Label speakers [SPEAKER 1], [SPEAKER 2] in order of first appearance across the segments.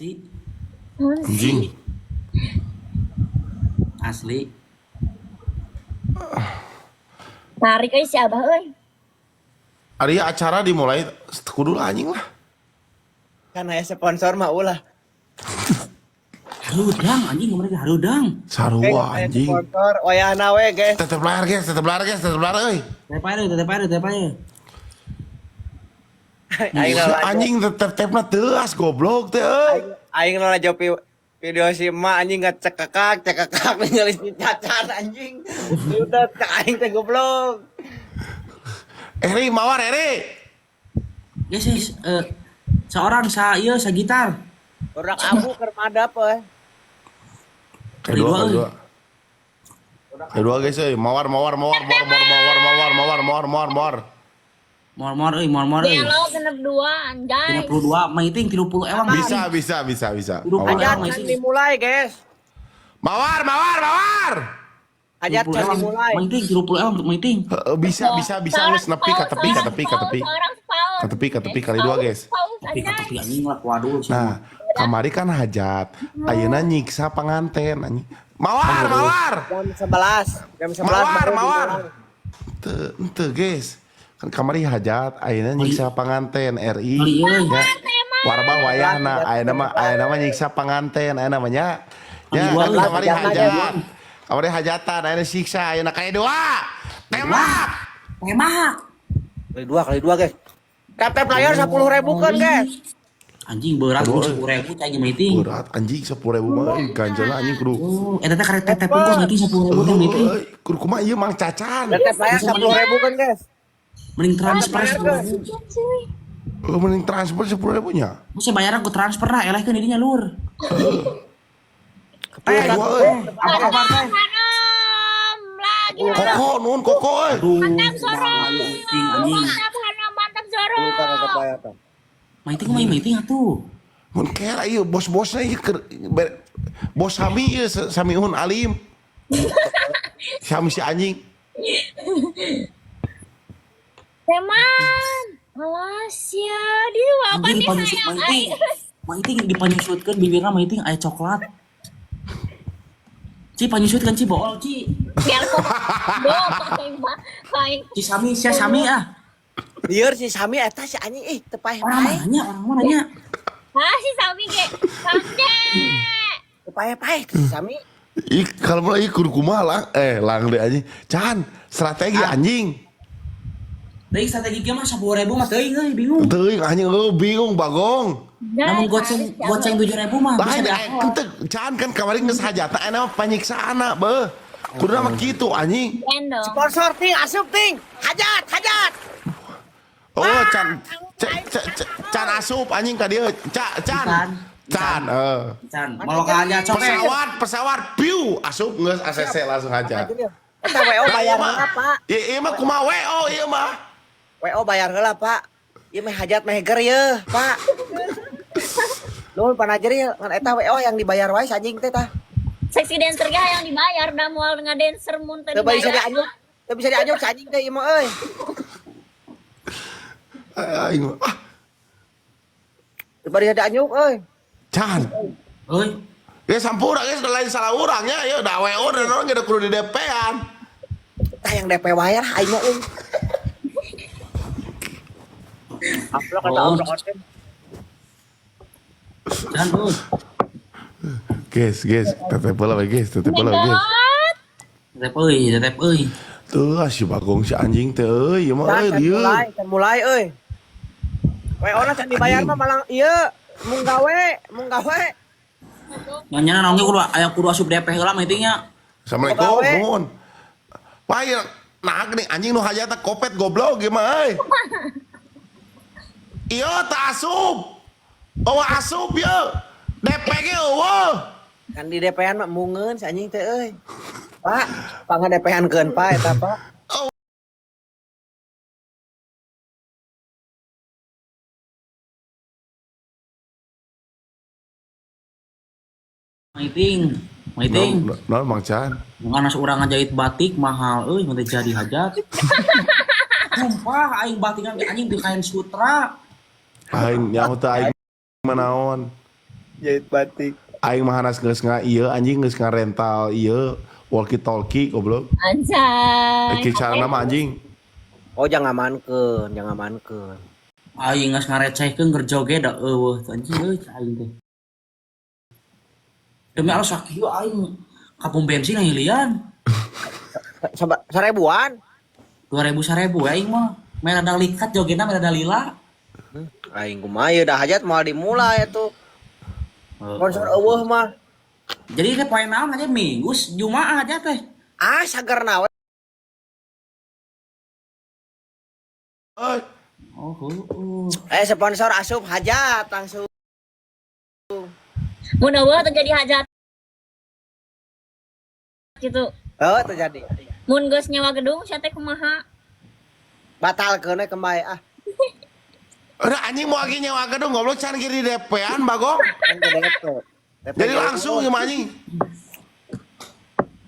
[SPEAKER 1] Sih,
[SPEAKER 2] Anjing.
[SPEAKER 1] asli.
[SPEAKER 3] Tarik euy si Abah euy.
[SPEAKER 2] Ari acara dimulai kudu lah anjing lah.
[SPEAKER 4] Kan aya sponsor mah ulah.
[SPEAKER 1] Harudang anjing kemarin harudang.
[SPEAKER 2] Sarua
[SPEAKER 4] Aya
[SPEAKER 2] anjing.
[SPEAKER 4] sponsor wayahna we guys.
[SPEAKER 2] Tetep layar guys, tetep layar guys, tetep layar euy.
[SPEAKER 1] Tetep aja, tetep aja, tetep aja.
[SPEAKER 4] Aing lalajo.
[SPEAKER 2] Anjing tetep tepna teuas goblok teh euy.
[SPEAKER 4] Aing lalajo video si emak anjing ngecekekak, cekekak ningali si cacan anjing. Udah cek aing teh goblok.
[SPEAKER 2] Eri mawar Eri.
[SPEAKER 1] Guys, guys, seorang sa ieu sa gitar.
[SPEAKER 4] Urang abu keur madap euy.
[SPEAKER 2] Kali dua, kali dua. Kali dua guys euy, mawar mawar mawar mawar mawar mawar mawar mawar mawar mawar mawar.
[SPEAKER 1] Mor-mor euy, mor-mor euy.
[SPEAKER 3] Gelo 62 anjay.
[SPEAKER 1] 32 maiting 30 ewang.
[SPEAKER 2] Bisa bisa bisa bisa. Mawar.
[SPEAKER 4] Hajat can dimulai guys.
[SPEAKER 2] Mawar mawar mawar.
[SPEAKER 4] Hajat can dimulai.
[SPEAKER 1] Maiting 30 ewang maiting.
[SPEAKER 2] Heeh, bisa bisa bisa geus nepi ka tepi ka tepi ka tepi.
[SPEAKER 3] Seorang paus.
[SPEAKER 2] Ka tepi ka tepi kali dua guys.
[SPEAKER 3] Paus
[SPEAKER 1] Tapi
[SPEAKER 3] anjay.
[SPEAKER 1] tepi anjing lah waduh.
[SPEAKER 2] Nah, kamari kan hajat. Ayeuna nyiksa panganten anjing. Mawar mawar.
[SPEAKER 4] Jam 11, jam 11
[SPEAKER 2] Mawar
[SPEAKER 4] baru
[SPEAKER 2] mawar.
[SPEAKER 4] dimulai.
[SPEAKER 2] Teu henteu guys. Kan kamari hajat ayeuna nyiksa panganten RI.
[SPEAKER 1] Kali euy.
[SPEAKER 2] Ya. Warba wayahna ayeuna mah nyiksa panganten ayeuna mah nya. Ya,
[SPEAKER 1] Kali
[SPEAKER 2] kan
[SPEAKER 1] dua,
[SPEAKER 2] kamari
[SPEAKER 4] hajat.
[SPEAKER 2] hajat. Kamari hajatan ayeuna siksa ayeuna kali dua. Tembak.
[SPEAKER 1] Tembak.
[SPEAKER 4] Kali dua guys. Tap tap layar 10.000 kan guys.
[SPEAKER 1] Anjing berat
[SPEAKER 2] Aduh,
[SPEAKER 1] 10 ribu cai maiting.
[SPEAKER 2] Berat anjing 10.000 mah euy ganjelna anjing kudu.
[SPEAKER 1] Oh, eta teh karek tetep pungkul maiting 10 ribu teh maiting.
[SPEAKER 2] Euy, kudu kumaha ieu Mang Cacan.
[SPEAKER 4] Tap tap layar 10.000 kan guys.
[SPEAKER 1] Mending transfer 10 ribu.
[SPEAKER 2] Oh, mending transfer 10.000 nya.
[SPEAKER 1] Masa bayaran ku transfer lah, elehkeun didinya lur.
[SPEAKER 2] Teh dua euy.
[SPEAKER 1] Apa kabar teh?
[SPEAKER 3] Hanom lagi.
[SPEAKER 2] Koko nun koko euy.
[SPEAKER 1] Aduh,
[SPEAKER 3] Mantap Zoro.
[SPEAKER 1] maiting anjing.
[SPEAKER 3] Mantap Hanom, mantap Zoro.
[SPEAKER 1] Maiting mah maiting atuh.
[SPEAKER 2] Mun kera ieu bos-bosna ieu keur bos Sami ieu Samiun Alim. Sami si anjing.
[SPEAKER 3] Teman. Alas ya, dia apa
[SPEAKER 1] Anjing
[SPEAKER 3] nih
[SPEAKER 1] dipanyusut
[SPEAKER 3] sayang
[SPEAKER 1] maiting.
[SPEAKER 3] aing.
[SPEAKER 1] Maiting dipanyusutkeun bibirna maiting aya coklat. Ci panyusut kan Ci bool Ci.
[SPEAKER 3] Biar kok. Bo, aing mah. Aing.
[SPEAKER 1] Ci Sami, sia Sami ah.
[SPEAKER 4] Lieur si Sami eta si anjing ih teu
[SPEAKER 1] Orang
[SPEAKER 4] paeh-paeh.
[SPEAKER 1] mana orang mana nya?
[SPEAKER 3] Ah, si Sami ge. Sami.
[SPEAKER 4] Teu paeh-paeh si Sami.
[SPEAKER 2] Ih, kalau mulai kudu kumaha lang lang deh anjing. Can, strategi anjing.
[SPEAKER 1] Deui strategi ge mah 10 ribu mah teuing euy bingung.
[SPEAKER 2] Teuing anjing euy bingung bagong.
[SPEAKER 1] Namun goceng goceng 7 ribu mah bisa
[SPEAKER 2] Lain
[SPEAKER 1] diakal.
[SPEAKER 2] henteu can kan kamari geus hajatna ayeuna mah panyiksaana beuh. Kudu mah kitu anjing.
[SPEAKER 3] Endong.
[SPEAKER 4] Sponsor ting asup ting. Hajat, hajat.
[SPEAKER 2] Oh, can can asup anjing ka dieu. Ca can.
[SPEAKER 1] Can.
[SPEAKER 2] Can, eh.
[SPEAKER 1] Can, malokannya cok eh.
[SPEAKER 2] Pesawat, pesawat, piu, asup geus ACC langsung aja.
[SPEAKER 4] Eta WO bayar heula, Pak.
[SPEAKER 2] Ieu ieu mah kumaha WO ieu mah.
[SPEAKER 4] WO bayar heula, Pak. Ieu meh hajat meh ger yeuh, Pak. Nuhun panajer ieu ngan eta WO yang dibayar wae si anjing teh tah.
[SPEAKER 3] Seksi dancer ge hayang dibayar da moal ngadancer mun teu
[SPEAKER 4] Teu bisa
[SPEAKER 3] dibayar.
[SPEAKER 4] dianyuk. Teu bisa dianyuk si anjing teh ieu mah euy.
[SPEAKER 2] Aing mah. Ah,
[SPEAKER 4] Teu bisa dianyuk euy.
[SPEAKER 2] can.
[SPEAKER 1] Euy,
[SPEAKER 2] Ya sampura geus lain salah urang nya, ya da WO dan orang geus kudu di DP-an.
[SPEAKER 4] Tah yang DP wae lah aing mah euy. Amplok eta
[SPEAKER 1] Oh.
[SPEAKER 4] amplok konten.
[SPEAKER 1] can euy.
[SPEAKER 2] Guys, guys, tetep heula we guys, tetep heula we guys.
[SPEAKER 3] God.
[SPEAKER 1] Tetep euy, tetep euy.
[SPEAKER 2] Tuh, ah, si Bagong si anjing teh euy, ieu mah euy
[SPEAKER 4] Can
[SPEAKER 2] lieur.
[SPEAKER 4] mulai, can mulai euy. WO na can dibayar mah malang ieu mung gawe, mung gawe.
[SPEAKER 1] Nanya naon ge kudu aya kudu asup DP heula maiting nya.
[SPEAKER 2] Assalamualaikum,
[SPEAKER 4] Gawe.
[SPEAKER 2] nuhun. Wah, ieu nah gini anjing nu hajatna kopet goblok ieu mah euy. Ieu teu asup. Eueuh asup ieu. DP ge eueuh.
[SPEAKER 4] Kan di DP-an mah mungeun si anjing teh euy. Pak, pangga DP-an keun Pak eta Pak.
[SPEAKER 1] Maiting, maiting.
[SPEAKER 2] Naon Mang Chan?
[SPEAKER 1] Ngan urang ngajahit batik mahal euy mun teu jadi hajat. Sumpah aing batikan anjing di kain sutra.
[SPEAKER 2] Aing nyaho teh aing mah naon.
[SPEAKER 4] Jahit batik.
[SPEAKER 2] Aing mah hanas geus nga ieu anjing geus ngarental ieu walkie talkie goblok.
[SPEAKER 3] Anjay.
[SPEAKER 2] Kieu carana mah anjing.
[SPEAKER 4] Oh, jangan amankeun, jangan amankeun.
[SPEAKER 1] Aing geus ngarecehkeun keur joget da eueuh anjing euy aing teh. Demi Allah sakieu aing ka pom bensin ngahilian.
[SPEAKER 4] Seribuan.
[SPEAKER 1] 2000 1000 aing mah. Merah da likat jogetna merah da lila.
[SPEAKER 4] Aing kumaha ieu dah hajat moal dimulai atuh. Sponsor eueuh mah.
[SPEAKER 1] Jadi teh poe naon aja Minggu Jumaah aja teh.
[SPEAKER 4] Ah, sagerna we.
[SPEAKER 2] Eh,
[SPEAKER 1] Oh, heueuh.
[SPEAKER 4] Eh, sponsor asup hajat langsung.
[SPEAKER 3] Mun eueuh teu jadi hajat. Gitu.
[SPEAKER 4] Oh, terjadi.
[SPEAKER 3] Mun geus nyewa gedung sia teh kumaha?
[SPEAKER 4] Batalkeun we kembali ah.
[SPEAKER 2] Udah anjing mau lagi nyewa gedung goblok can kiri DP-an bagong.
[SPEAKER 4] Kan ke DP. DP
[SPEAKER 2] Jadi langsung gimana anjing?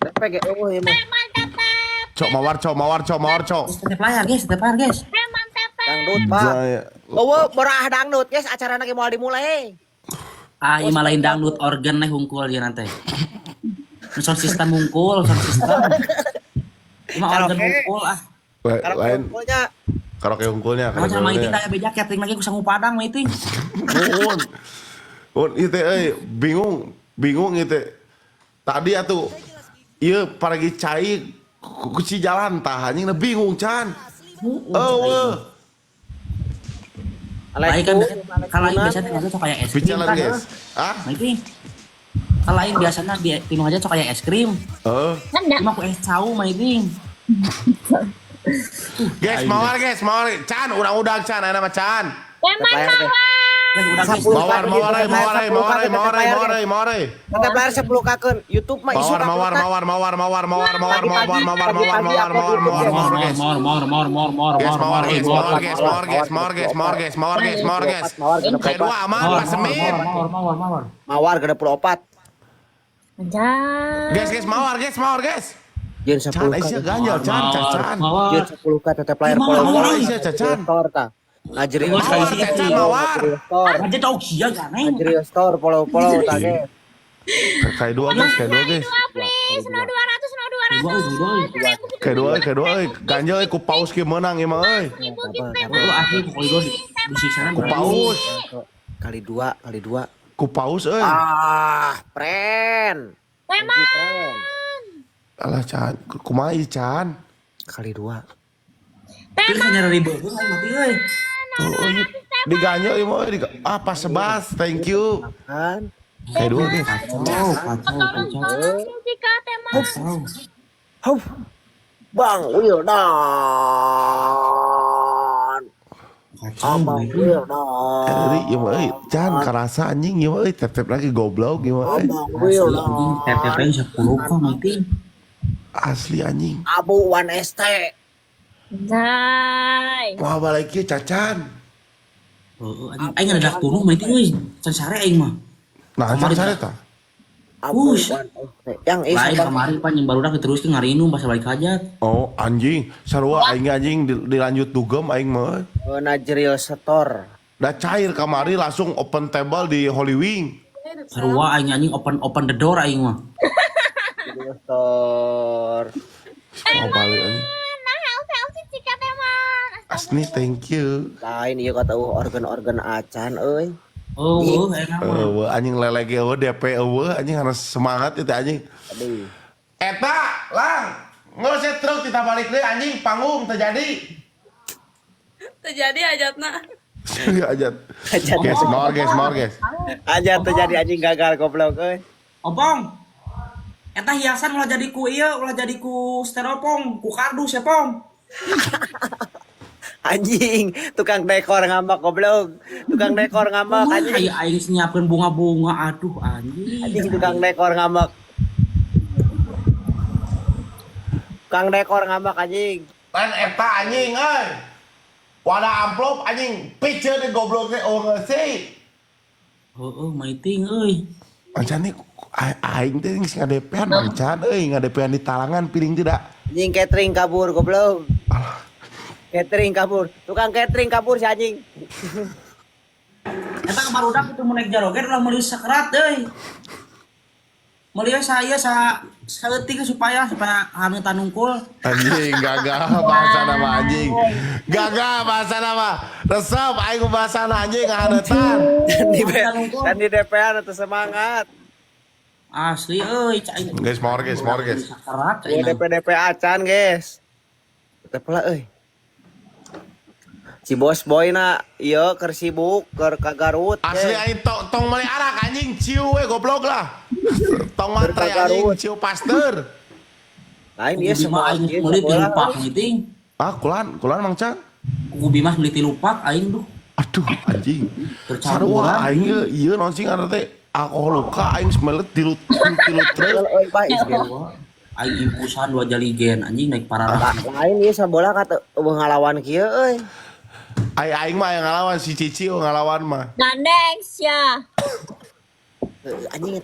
[SPEAKER 4] DP ge eueuh ieu mah.
[SPEAKER 3] Preman tetep,
[SPEAKER 2] Cok mawar cok mawar cok mawar cok.
[SPEAKER 1] Tetep layar guys, tetep layar guys.
[SPEAKER 3] preman tetep.
[SPEAKER 4] Dangdut, Pak.
[SPEAKER 2] Jaya.
[SPEAKER 4] Eueuh borah dangdut, guys, acarana ge moal dimulai.
[SPEAKER 1] Ah, ieu mah lain dangdut organ nih hungkul dia nanti. Sound system hungkul, sound system. Ieu mah organ
[SPEAKER 4] Karaoke.
[SPEAKER 1] hungkul ah.
[SPEAKER 4] Kalau
[SPEAKER 2] Lain
[SPEAKER 4] kumpulnya
[SPEAKER 2] karaoke hungkulnya.
[SPEAKER 1] Kalau sama itu kayak beja catering lagi ku sangu padang mah itu.
[SPEAKER 2] Nuhun. Nuhun ieu teh euy bingung, bingung ieu teh. Tadi atuh ieu paragi cai ku si jalan tah anjing nah bingung can. Eueuh.
[SPEAKER 1] Lain kan kalau lain biasanya teh sok kayak es krim
[SPEAKER 2] Bicara
[SPEAKER 1] kan.
[SPEAKER 2] guys. Ah?
[SPEAKER 1] Nah itu. Kalau lain biasanya di tinu aja sok kayak es krim.
[SPEAKER 2] Heeh.
[SPEAKER 3] Kan da
[SPEAKER 1] Cuma ku es cau mah itu.
[SPEAKER 2] Guys, mawar guys, mawar. Can, urang udag can, ayeuna mah can.
[SPEAKER 3] preman
[SPEAKER 4] Layar deh.
[SPEAKER 3] mawar.
[SPEAKER 1] Guys, udah guys.
[SPEAKER 2] Mawar, mawar, euy, mawar, euy, mawar, euy, mawar, euy, mawar, euy, mawar, euy.
[SPEAKER 4] Tetep layar 10 kakeun. YouTube mah isu
[SPEAKER 2] Mawar, mawar, mawar, mawar, mawar, mawar, mawar, mawar, mawar, mawar, mawar, mawar, mawar, mawar, guys.
[SPEAKER 1] Mor mor mor mor mor
[SPEAKER 2] Guys,
[SPEAKER 1] mor
[SPEAKER 2] mawar
[SPEAKER 1] mor
[SPEAKER 2] guys, mawar guys, mawar guys, mawar guys, mawar guys, mawar guys, mawar guys.
[SPEAKER 4] Mawar genep
[SPEAKER 2] Kayak dua
[SPEAKER 4] opat.
[SPEAKER 2] aman,
[SPEAKER 1] Mawar
[SPEAKER 2] Pak Semit.
[SPEAKER 1] mawar mawar mawar.
[SPEAKER 4] Mawar genep opat.
[SPEAKER 3] Anjay.
[SPEAKER 2] Guys, guys, mawar guys, mawar guys.
[SPEAKER 4] Jeung
[SPEAKER 2] Can,
[SPEAKER 4] 10
[SPEAKER 2] Aisyah
[SPEAKER 4] k.
[SPEAKER 2] ganjal, can, can, can.
[SPEAKER 1] Mawar.
[SPEAKER 4] Jeung 10 k tetep layar
[SPEAKER 1] Mawar,
[SPEAKER 4] follow.
[SPEAKER 1] mawar,
[SPEAKER 2] Aisyah, cacan.
[SPEAKER 4] Store tah. Najri
[SPEAKER 1] Mawar,
[SPEAKER 2] Mawar, cacan, mawar.
[SPEAKER 4] Store.
[SPEAKER 1] Aja tau kia ganeng.
[SPEAKER 4] Najri store follow-follow tah ge.
[SPEAKER 2] Kayak dua guys, kayak dua guys.
[SPEAKER 3] Dua please, no 200, no 200.
[SPEAKER 1] Dua, dua, dua.
[SPEAKER 2] Kayak dua, kayak dua, euy. Ganjel euy, ku paus ki menang ieu mah euy.
[SPEAKER 3] Ibu
[SPEAKER 1] Oh, asli pokoknya dua disiksa
[SPEAKER 2] Ku paus,
[SPEAKER 4] Kali dua, kali dua.
[SPEAKER 2] ku paus euy.
[SPEAKER 4] Ah, pren.
[SPEAKER 3] Preman.
[SPEAKER 4] Pren.
[SPEAKER 2] Alah can, kumaha ieu can?
[SPEAKER 4] Kali dua.
[SPEAKER 1] Terus nyari ribet, aing mati euy.
[SPEAKER 2] Oh, iya. Diganjel ieu mah euy, ah pas sebas, thank you.
[SPEAKER 4] Kan.
[SPEAKER 2] Kayak dua guys.
[SPEAKER 1] Kacau, kacau,
[SPEAKER 3] Tolong
[SPEAKER 1] kacau.
[SPEAKER 3] tolong Jessica tema.
[SPEAKER 1] Kacau.
[SPEAKER 4] Hup. Bang Wildan.
[SPEAKER 1] Kacau,
[SPEAKER 4] Abang
[SPEAKER 1] itu.
[SPEAKER 4] Wildan.
[SPEAKER 2] Euy, ieu mah euy, can karasa anjing ieu mah euy, tep-tep lagi goblok ieu mah euy.
[SPEAKER 4] Abang
[SPEAKER 1] Asli anjing
[SPEAKER 4] Wildan.
[SPEAKER 1] tep-tep 10 kok mati.
[SPEAKER 2] Asli anjing.
[SPEAKER 4] Abu One ST.
[SPEAKER 3] Anjay.
[SPEAKER 2] Wah balik ieu cacan.
[SPEAKER 1] Heeh, anjing aing ngadak tunuh mati euy. Can sare aing mah.
[SPEAKER 2] Nah, can sare tah.
[SPEAKER 4] Abu
[SPEAKER 1] Ush.
[SPEAKER 4] One ST. Yang is
[SPEAKER 1] Lain kemarin pan yang baru dah diteruskeun ngarinum pas balik hajat.
[SPEAKER 2] Oh, anjing, sarua aing anjing dilanjut dugem aing mah. euy.
[SPEAKER 4] Najril Store.
[SPEAKER 2] Da cair kamari langsung open table di Holy Wing.
[SPEAKER 1] Sarua aing anjing open open the door aing mah.
[SPEAKER 4] Najril Store.
[SPEAKER 2] Oh, balik anjing.
[SPEAKER 3] Nah, help help Jessica tema.
[SPEAKER 2] Asni thank you.
[SPEAKER 4] Lain ieu kata organ-organ acan euy.
[SPEAKER 1] Oh, enak mah.
[SPEAKER 2] Eueuh anjing lele ge eueuh DP eueuh anjing harus semangat itu anjing.
[SPEAKER 4] Aduh.
[SPEAKER 2] Eta, lang. Nggak usah truk kita balik deh anjing panggung terjadi.
[SPEAKER 5] Terjadi hajatna.
[SPEAKER 2] Aja.
[SPEAKER 4] Hajat.
[SPEAKER 2] Guys, mawar guys, mawar guys.
[SPEAKER 4] Aja terjadi anjing gagal goblok euy.
[SPEAKER 1] Opong. Eta hiasan ulah jadi ku ieu, ulah jadi ku styrofoam, ku kardus ya, Pong.
[SPEAKER 4] Anjing, tukang dekor ngambek goblok. Tukang dekor ngambek anjing.
[SPEAKER 1] Aing aing geus nyiapkeun bunga-bunga, aduh anjing.
[SPEAKER 4] Anjing tukang dekor ngambek. Tukang dekor ngambek anjing.
[SPEAKER 2] Lain eta anjing euy. Wadah amplop anjing piceun di goblok teh oh sih.
[SPEAKER 1] Heeh, maiting euy.
[SPEAKER 2] Mancan nih aing teh geus ngadepean mancan euy ngadepean di talangan piring tidak.
[SPEAKER 4] Anjing catering kabur goblok. Catering kabur. Tukang catering kabur si anjing.
[SPEAKER 1] Eta barudak itu mun naik jaroget ulah meuli sekerat euy. Meuli we saya sa saeutik supaya supaya haneutan nungkul.
[SPEAKER 2] Anjing gagah bahasa nama anjing. Gagah bahasa nama. Resep aing bahasa anjing ngahaneutan.
[SPEAKER 4] Dan di DPR atau semangat.
[SPEAKER 1] Asli euy cai.
[SPEAKER 2] Guys, more guys, more guys.
[SPEAKER 1] Sakerat cai.
[SPEAKER 4] Ya DP DP acan, guys. Tetep lah euy. Si bos boy na ieu keur sibuk keur ka Garut.
[SPEAKER 2] Asli
[SPEAKER 4] guys.
[SPEAKER 2] aing tong tong meuli arak anjing ciu we goblok lah. Tong matre anjing ciu pasteur.
[SPEAKER 4] Lain
[SPEAKER 1] Kuku
[SPEAKER 4] ieu
[SPEAKER 1] Bima
[SPEAKER 4] semua
[SPEAKER 1] aing
[SPEAKER 4] ieu
[SPEAKER 1] meuli tilu
[SPEAKER 4] sekolah.
[SPEAKER 1] pak ngiting.
[SPEAKER 2] Ah, kulan, kulan Mang Cang.
[SPEAKER 1] Kuku Bima meuli tilu pak aing duh.
[SPEAKER 2] Aduh, anjing.
[SPEAKER 1] Tercampuran.
[SPEAKER 2] Sarua aing ge ieu naon sih ngaranna teh alkohol luka aing semelet tilu tilu tilu truk.
[SPEAKER 4] Euy, Pak, is ge.
[SPEAKER 1] Aing impusan dua jaligen anjing naik pararah.
[SPEAKER 4] Lain ieu sabola kata eueuh ngalawan kieu euy.
[SPEAKER 2] Aing aing mah yang ngalawan si Cici ngalawan mah.
[SPEAKER 3] Gandeng sia.
[SPEAKER 4] Anjing.